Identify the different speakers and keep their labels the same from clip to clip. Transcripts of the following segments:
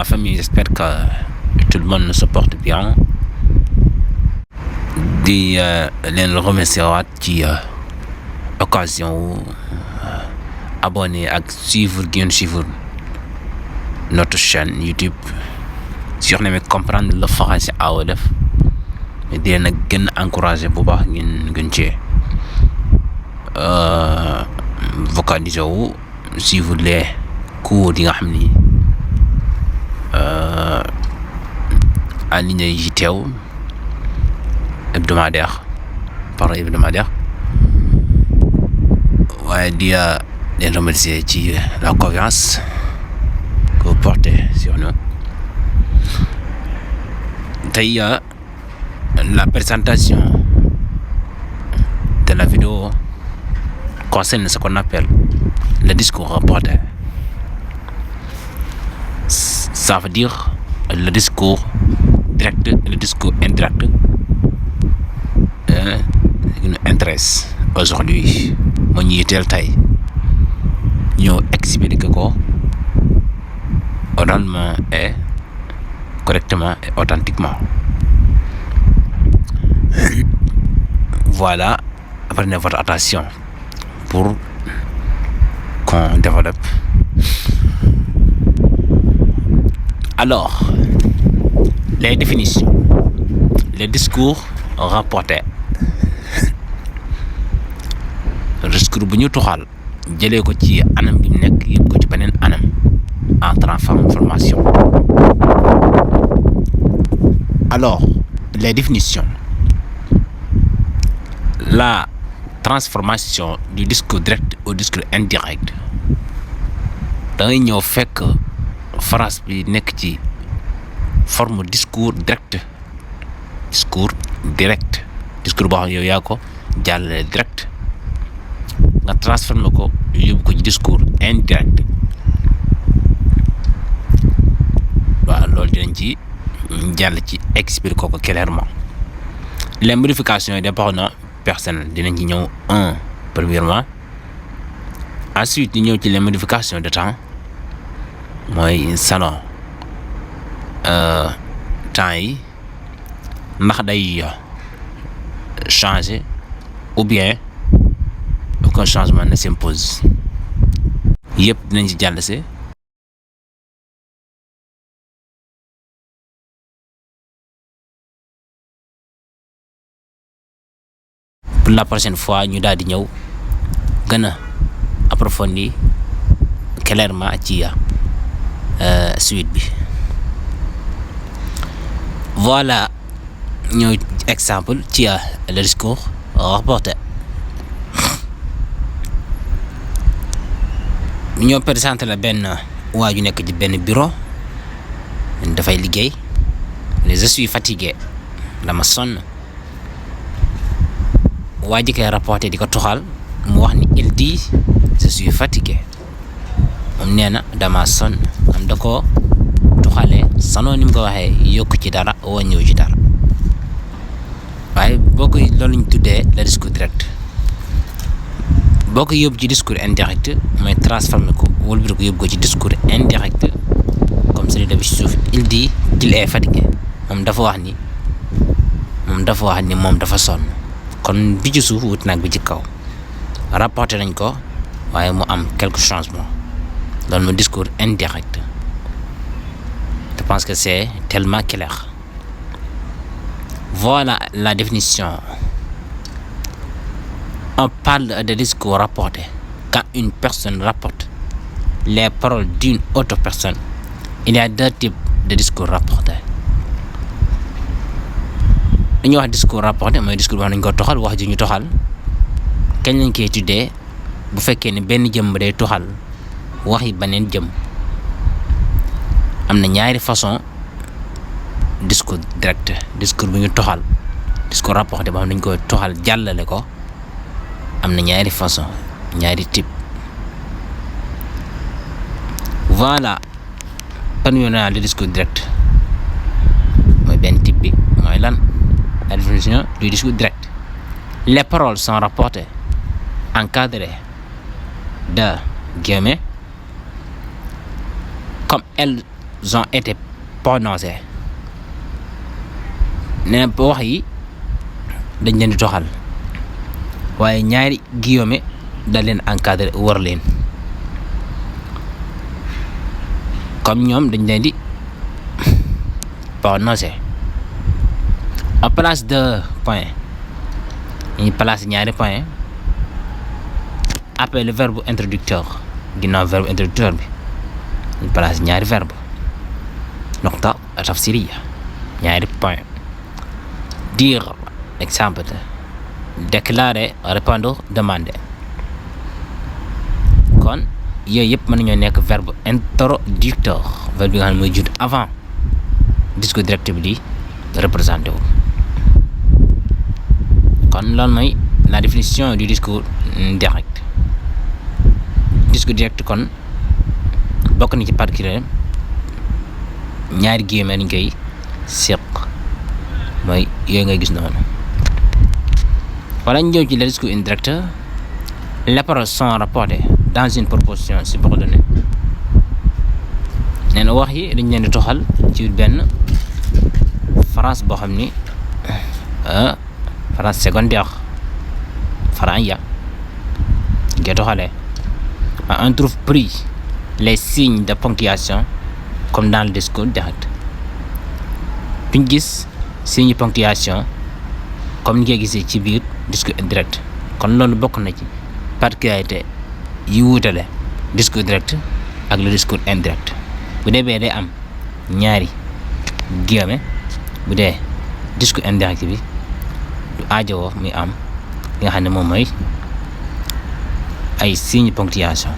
Speaker 1: la famille, j'espère que tout le monde se porte bien. di leen remercier waat ci occasion wu abonné ak suivre ngeen suivre notre chaîne YouTube surnommée Comprendre le français à Wolof di leen nag gën a encourager bu baax ngeen gën cee vocaliser wu suivre les cours yi nga xam ni en ligne yi teew hebdomadaire par hebdomadaire waaye di leen remercier ci la confiance que vous portez sur nous. Tey la présentation de la vidéo concerne ce qu'on appelle le discours rapporté. Ça veut dire le discours direct et le discours indirect qui nous intéresse aujourd'hui. Moo ñu yitteel tey ñoo expliquer ko oralement et correctement et authentiquement. Voilà, prenez votre attention pour qu'on développe. Alors, les définitions. Les discours rapportés. Discours bu ñu tuxal jëlee ko ci anam bi mu nekk yëpp ko ci beneen anam en transformation. Alors, les définitions. La transformation du discours direct au discours indirect. Da ngay ñëw fekk phrase bi nekk ci forme discours direct. Discours direct. Discours boo xam ne yow yaa ko jàllale direct. nga transformé ko yóbbu ko ci discours indirect. waaw loolu dinañ ci jàll ci expliquer ko clairement. Les modifications yi dépendant personnel dinañ ci ñëw premièrement. Ensuite ñu ñëw ci les modifications de temps mooy salon temps yi ndax day changer ou bien aucun changement ne s'impose. Yëpp dinañ ci jàll si. Pour la prochaine fois ñu daal di ñëw gën a approfondir clairement ci suite bi. Voilà ñëw exemple ci le discours rapporté. ñoo présenté la benn waa ju nekk ci benn bureau dafay liggéey ne je suis fatigué dama sonn. waa ji koy rapporté di ko toxal mu wax ni il dit je suis fatigué moom nee na dama sonn am da ko toxalee sanoo ni mu ko waxee yokku ci dara wàññiwu ci dara. waaye boo koy loolu ñu tuddee le discours direct. boo ko yóbbu ci discours indirect mooy transformer ko wëlbati ko yóbbu ko ci discours indirect comme celui de bi ci suuf il dit qu'il est fatigué moom dafa wax ni moom dafa sonn. kon bi ci suuf wut nag bi ci kaw rapporté nañ ko waaye mu am quelques changements loolu mooy discours indirect. Je pense que c'est tellement clair. Voilà la définition. On parle de discours rapporté quand une personne rapporte les paroles d'une autre personne. Il y a deux types de discours rapportés. dañuy wax discours rapporté mooy discours boo xam ne dañu ko toxal wax ji ñu toxal kañ lañ koy tuddee bu fekkee ne benn jëm day toxal wax yi beneen jëm. am na ñaari façon discours direct discours bu ñu toxal discours rapporté boo xam ne dañu koy toxal jàllale ko. am na ñaari façon ñaari type. Voilà premièrement le discours direct mooy benn type bi mooy lan la définition du discours direct. Les paroles sont rapportées encadrées de guillemets comme elles ont été prononcés nee na wax yi dañ leen di toxal waaye ñaari guillaume da leen encadré war leen comme ñoom dañ leen di prononcer à place de point ñu place ñaari point après le verbe introducteur ginnaaw verbe introducteur bi ñu place ñaari verbe noqta tafsiriya ñaari point dire exemple déclarer répondre demander kon yooyu yëpp mën nañoo nekk verbe introducteur verbe bi nga xam ne mooy judd avant discours direct bi di représenté wu kon loolu mooy la définition du discours direct. Discours direct kon bokk na ci particulier ñaari guillemets lañ koy seq mooy yooyu ngay gis noonu. Wala ñu ñëw ci le discours indirect. Les paroles sont rapportées dans une proposition subordonnée. nee na wax yi dañ leen di toxal ci benn phrase boo xam ni phrase secondaire phrase ya ngay toxalee. On trouve pris les signes de ponctuation comme dans le discours direct. Duñ gis signe ponctuation comme ni ngay gisee ci biir discours indirect. kon loolu bokk na ci particularité yi wuutale discours direct ak le discours indirect. bu dee bee day am ñaari guillemets bu dee discours indirect bi du aajowoo muy am li nga xam ne moom mooy ay signe ponctuation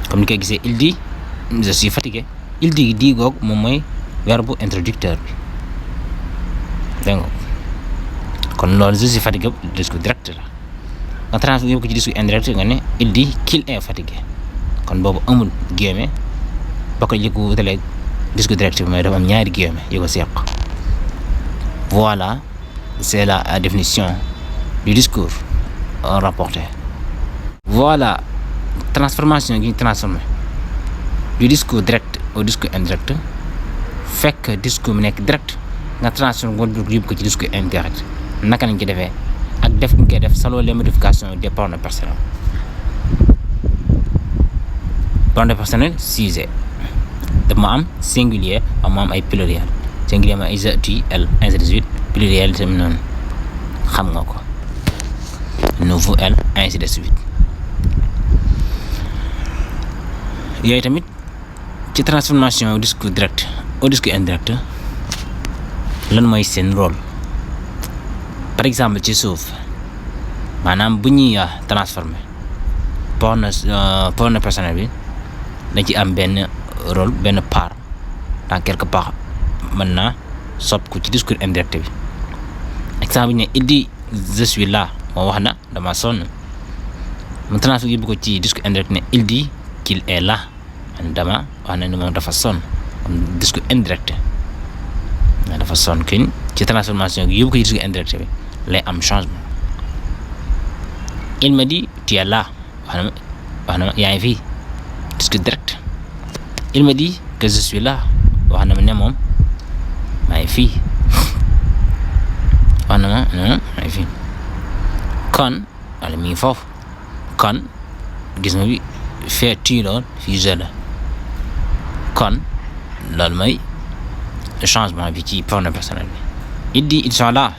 Speaker 1: comme ni koy gisee il dit je suis fatigué. il dit di goog moom mooy verbe introducteur bi dégg nga kon loolu je suis fatigué discours direct la nga transformé ko ci discours indirect nga ne il dit qu'il est fatigué kon boobu amul guillemets bokk na ko wutaleeg discours direct bi mooy dafa am ñaari guillemets yu ko seq. Voilà, c'est la définition du discours rapporté. Voilà transformation gi ñu transformé du discours direct au discours indirect. Fekk discours mu nekk direct nga transformé ko yóbbu ko ci discours indirect. Naka lañ ci defee ak def ñu koy def selon les modifications des pronoms personnels. Pronom personnel sujet dafa ma am singulier am ma am ay pluriel. Singulier ma je, tu, elle, ainsi de suite. Pluriel tamit noonu xam nga ko nous, vous, elle, ainsi de suite. yooyu tamit ci transformation discours direct au discours indirect lan mooy seen rôle. par exemple ci suuf maanaam bu ñuy transformer pronom personnel bi dañ ci am benn rôle benn part dans quelque part mën naa sopp ko ci discours indirect bi. exemple ne il dit je suis là moo wax na dama sonn mu transfert yóbbu ko ci discours indirect ne il dit qu'il est là man dama wax na ni moom dafa sonn discours indirect dafa sonn kiñ ci transformation gi yóbbu ko ci discours indirect bi lay am changement. il me dit tu es là wax na ma yaa ngi fii discours direct. il me dit que je suis là wax na ma ne moom maa ngi fii wax na ma maa ngi fii. kon wala mi ngi foofu kon gis nga bi fee tu lool fii je la kon loolu mooy changement bi ci pronom personnel bi. il dit ils sont là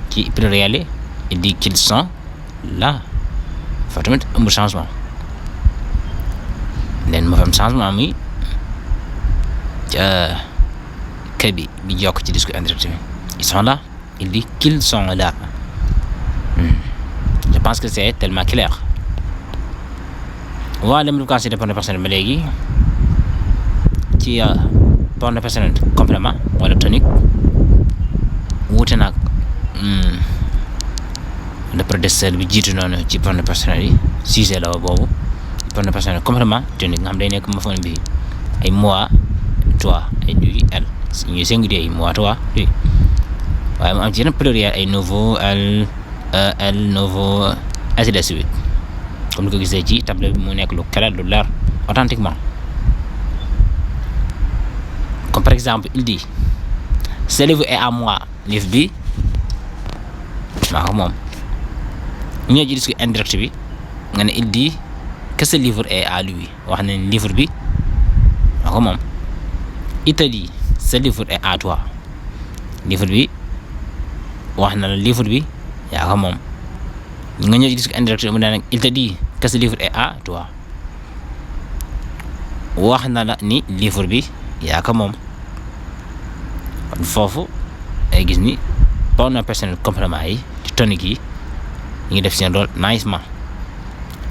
Speaker 1: ci pluriel il dit qu'ils sont là foofu tamit amul changement leen moo fi am changement muy kër bi jokk ci discours indirect bi ils sont là il dit qu'ils sont là. Je pense que c'est tellement clair. Voilà modification des pronoms personnels ba léegi ci pronom personnel complément wala tonique wuute nag le prédécesseur bi jiitu noonu ci pronom personnel yi sujet la boobu pronom personnel complément tonique nga xam day nekk mafon bi ay moi toi ay lui elle ñuy singulier yi moi toi lui waaye mu am ci yeneen pluriel ay nouveau elle elle nouveau ainsi de suite comme ni ko gisee ci tableau bi mu nekk lu clair lu leer authentiquement. par exemple il dit ce livre est à moi livre bi maa ko moom ñu ci discours indirect bi nga ne il dit que ce livre est à lui wax na livre bi maa ko moom. Il te dit ce livre est à toi livre bi wax na la livre bi yaa ko moom. nga ñëw ci discours indirect mu ne nag il te dit que ce livre est à toi wax na la ni livre bi yaa ko moom. kon foofu ay gis ni pronom personnel complément yi ci tonique yi ñu ngi def seen rôle nicement.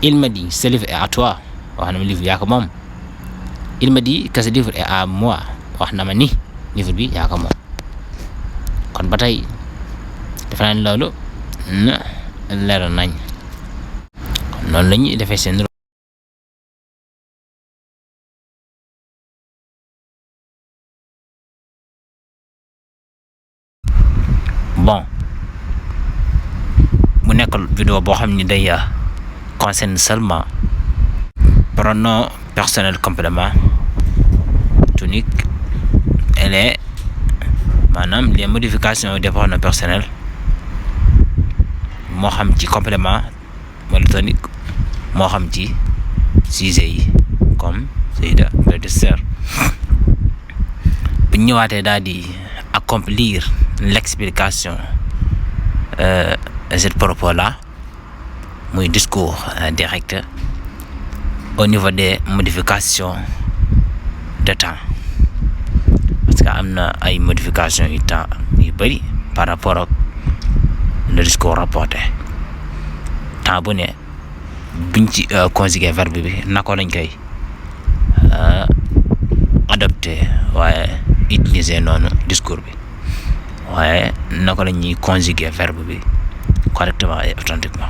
Speaker 1: Il me dit ce livre est à toi wax na ma livre yaa ko moom. Il me dit que ce livre est à moi wax na ma ni livre bi yaa ko moom. kon ba tey defe naa ni loolu na leer nañ kon noonu la ñuy defee seen bon mu nekk vidéo boo xam ni day concerne seulement pronom personnel complément tonique et les maanaam les modifications des pronoms personnels moo xam ci complément wala tonique moo xam ci sujet yi comme Seyda prédécesseur bu ñëwaatee daal di accomplir l'explication de ce propos-là muy discours direct au niveau des modifications de temps parce que am na ay modifications yu temps yu bëri par rapport ak le discours rapporté temps bu ne buñ ci conjuguer verbe bi naka lañ koy adopté waaye utiliser noonu discours bi waaye naka la ñuy conjuguer verbe bi correctement et authentiquement